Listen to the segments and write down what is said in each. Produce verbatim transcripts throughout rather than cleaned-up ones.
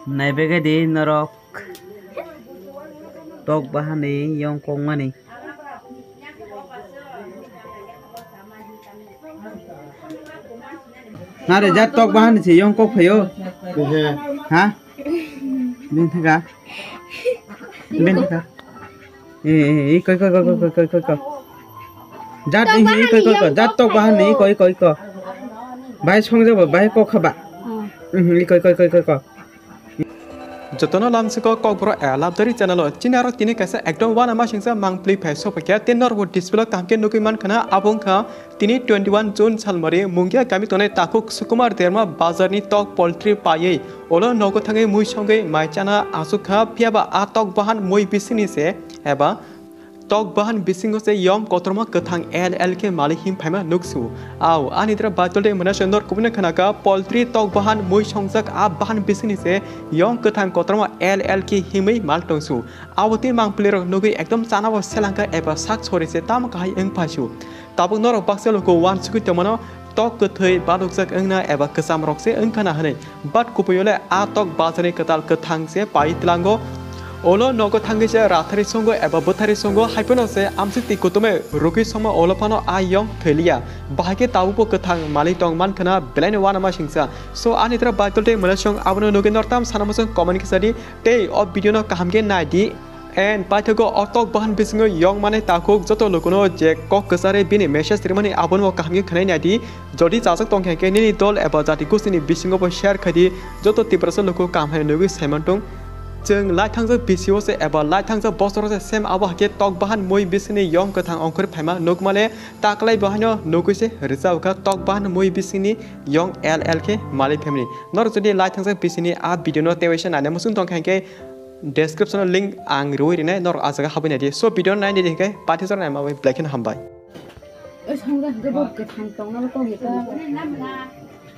Naibegadi norok tok bahani yong kokmani. Nare jat tok bahani se yong kok phayo. Ehe. Ha? Bini thaka. Bini thaka. Eh, eh, eh, koi, koi, koi. Jat Tok eh, eh, koi, bahani koi, koi, yong kok jat tok phayo. Bahani koi, koi, koi. Bai song jabo, bai kok khaba. Hmm. Mhm, koi, koi, koi, koi, koi. Jotono lamsiko Kokborok A Labdari channel o chini aro tini kaisa ekdom uanama singsa mangpli phai sophaikha, tei norbo display o kaham khe nugwi mankha na, abo wngkha tini twenty one June salmari Mungia kami tongnai takhuk Sukumar Derma bazar ni tok poultry paiwi ulo nogo thangwi mui songwi mai chana achukha, phiyaba a tok bahan mui bisingni se eba tok bahan bisingo se yong kotorma kwthang L L khe malik him phaima nuksu. Au, ani dra Baitol de mwnasyo nor kubune khnaka, poultry tok bahan mui songjak a bahan bisingni se yong kwthang kotorma L L khe himwi mal tongsu. Abo tei mangpilirok nugwi ekdom chanabo selangka eba sak sori se tamo kahai wng phaisu. Tabuk norok baksa luku uansugwi tongmano tok kwthwi balukjak wngna eba kwchamrok se wngkhana hwnwi. But kupuiole a tok bazarni kwtal kwthang se pai tlango. Ulo nogo thangwi se rathari songo eba bwthari songo, hai phano se amswk twi kutumwi rugwi songma ulo phano a yong thwilia. Bahai khe tabukbo kwthang malik tong mankhana belaino uanama singsa. So ani tra Baitol tei mwnasong abono nugwi nortam sana muchung comment khe sadi tei o video no kaham khe naidi. And paithago o tok bahan bisingo yong manai takhuk joto lukuno je kok kwchari bini message rimani abono kaham khe khwnai naidi. Jodi chajak tongkha khe nini dol eba jati gustini bisingo bo share khaidi, joto Tiprasa luku kaham hai nugwi saimantung. Chwng lai thangjak bisio se eba lai thangjak bosoro se same abo hakhe tok bahan mui bisini yong kwthang ongkhor phaima nukmale taklai bo haino nugwi se rwchapkha tok bahan mui bisini yong L L khe malik family. Norok jodi lai thangjak bisini a video no tewaisa naina muchung tongkha khe description o link ang rwi rinai, norok a jaga habwi naidi. So video no naidi hinkhe paithajak naima bai belai kheno hambai. Oi, songja hwnkhe bo kwthang tongna bo tongwi ta.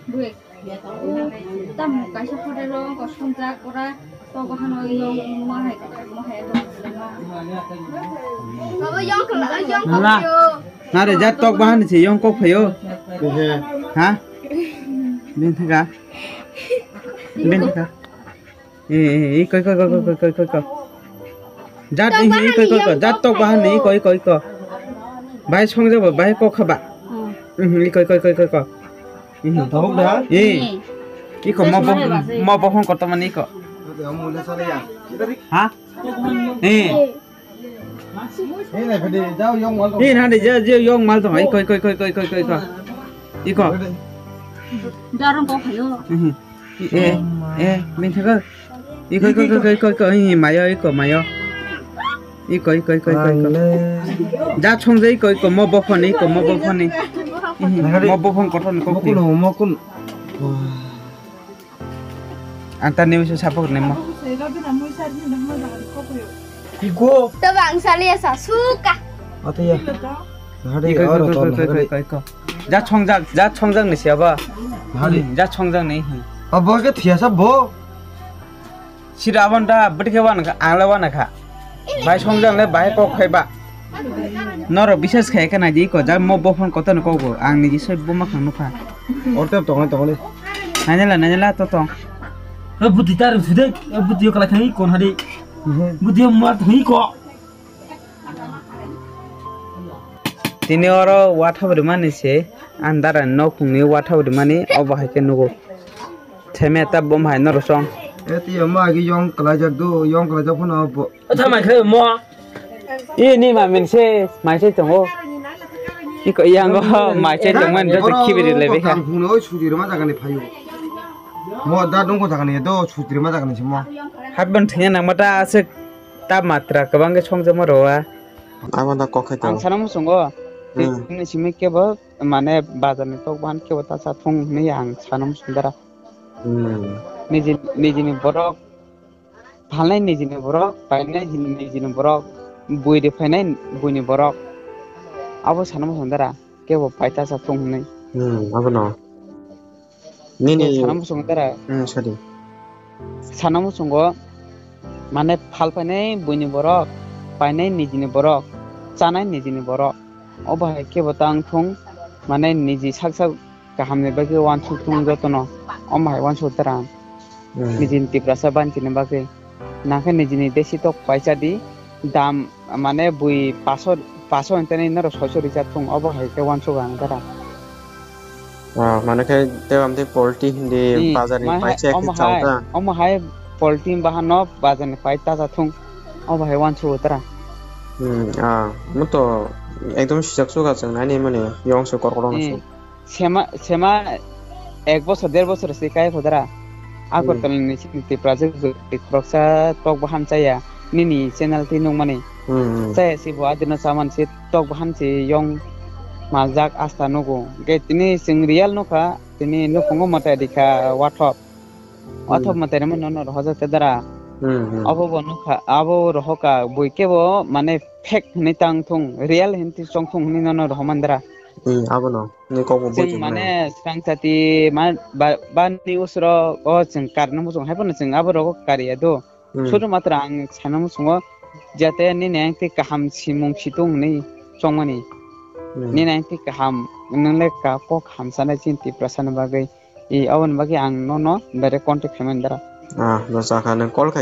Bui. Tam kaisa hotel o wngkha songjak ora to bahano yong ma hai ma hai do. Baba yong kala yong kala. Nare jat tok bahan se yong kok phayo. Ehe. Ha? Bini thaka. Bini thaka. Eh, eh, eh, koi, koi, koi. Jat, eh, eh, koi, koi, koi. Jat tok bahan ni, koi, koi, koi. Bai song jabo, bai kok khaba. Hmm. Mhm, koi, koi, koi, koi, koi. Mhm. Tabuk da? Eh. Iko mo bo, mo bo hong koto mani iko. Ha? Eh. Eh, na de, ja, ja, yong mal tong. Iko, iko, iko. Iko. Darong kok hayo. Mhm. Eh, eh, bini thaka. Iko, iko, iko, iko, iko, iko, ih, mayo, iko, mayo. Iko, iko, iko, iko, iko. Ale. Ja chongjak iko, iko, mo bophoni, iko, mo bophoni. Ih, mo bophon kothon ko. Mokul, mokul. Ang tani usu sapok nemo. Iko. Tobang salia sa suka. Atiya. Hari iko, iko, oro iko, ton iko, iko, hari. Iko, iko. Ja chongjak, ja chongjak ni siya ba. Hari. Hmm, ja chongjak ni. Abo ke thiya sa bo. Sira abon da bwtwi khe wana kha, ang le wana kha. Bai songjak le bai kok phai ba. Norok bisas khai khe nai di ko, ja mo bophon koto no kok bo. Ang ni jisoi bo ma khang nukha. Orte tong le, tong le. Nai nai la, nai nai la to tong. E buti tar sude, e buti kala khai kon hari. Mhm. Buti mar thui ko. Tini oro watha bwrwi mani se, ang dara nok ni watha bwrwi mani obo hai khe nugo. Theme ta bom hai norok song. E twi omo agi yong kwlaijak do, yong kwlaijak phano bo. Tha mai khe mo. I ni ma min se mai se tongo. Iko yango mai se tongmani joto khibiri lebe kha. Tang phungno oi sujiri ma jagani phayo. Mo da dongko jagani do sujiri ma jagani se mo. Habban thanya nangma ta aswk. Ta matra kwbang khe songjakma rw-a. Abo da kok khai tongo. Ang sana muchungo. Hmm. Tini simi kebo mane bazar ni tok bahan kebo ta cha thung hinwi ang sana muchung dara. Hmm. Niji, nijini borok, phalnai nijini borok, painai nijini borok, bui de phainai buini borok. Abo sana muchung dara, kebo pai ta cha thung hinwi. Hmm, abono. Nini sana muchungo dara. Hmm, sadi. Sana muchungo, mane, phal phainai buini borok, painai nijini borok, chanai nijini borok. Obo hai kebo tang thung, mane, niji sak sak kahamni bagwi uansuk thung jotono. Omo hai uansuk dara. Hmm. Nijini Tiprasa banchini bagwi. Nangkhe nijini desi tok paisa di dam mane bui paso, paso henteni noro soiso rijak thung obo hai khe uansuk ang dara. Ah, mane khe tei amtwi poultry hindi Hmm, bazar ni mai hai, paisa omo khe chao hai, ta? Omo hai poultry bahano bazar ni pai taja thung obo hai uansuk dara. Hmm, ah, mo to ekdom sijak suka chwng nai ni mani yong se korkoro Hmm. se. Sema, sema ek bosor, der bosor se kai khodara. Hmm. Agartala ni sini Tiprasa khoroksa tok bahan chaya nini channel twi nukmani. Hmm, hmm. Chaya si bo adino chaman si tok bahan si yong maljak asta nugo. Ge tini sing real nukha, tini nukhungo mata dikha wathop. Wathop Hmm. mata rema nono rohojak te dara. Hmm, hmm. Abo bo nukha, abo rohoka bui kebo mane fake hinwi tang thung, real hinwi chong thung hinwi nono rohoman dara. Hmm, abono. Ni kok bo Chwng bujik mane nai. Swkang chati ma-, ba-, bani usro o chwng karna muchung hai phano chwng abo rogo kariya do. Hmm. Suru matra ang sana muchungo jate nini ang tei kaham simung situng hinwi chongmani. Hmm. Nini ang tei kaham nwngle ka kok hamsana chin Tiprasa ni bagwi. I aboni bagwi ang nono bere contact khaimani dara. Ah, no sakha nang call khai.